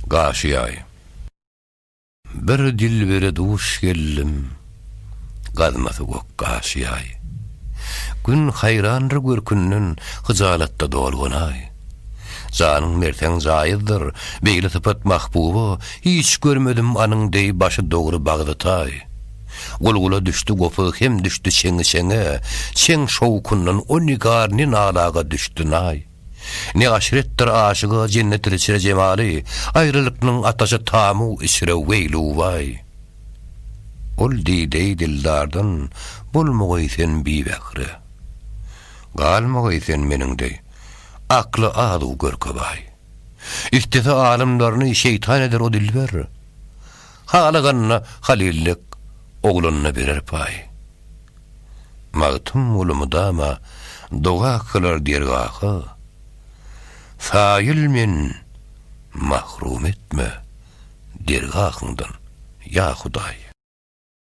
Gaşy ýaý. Bir dilbere duş geldim, Gazmasy gök gaşy ýaý. Gün haýrandyr görkünden, Hyjalatda dolganaý. Janyň berseň jaýyzdyr, Beýle sypat mahbuba, Hiç görmedim anyň deý Başy dogry bagzy taý. Gulgula düşdi gopuz hem düşdi çeňi-çeňe, Çeň şowkundan o nigar ne nalaga düşdi naý. Ne aşretdir aşyga jennet içre jemaly, Aýralyknyň ataşy tamug içre weýlu-waý. Ol diýdeý dildardan bolmagaý sen bibähre. Galmagaý sen meniň deý, akly az-u görke baý. Istese alymlaryny şeýtan eder o dilber. Halaganyna halyllyk, oglanyna berer paý. Magtymguly mydama doga kylar dergaha, Saýyl men mahrum etme dergahyňdan, ýa Hudaý.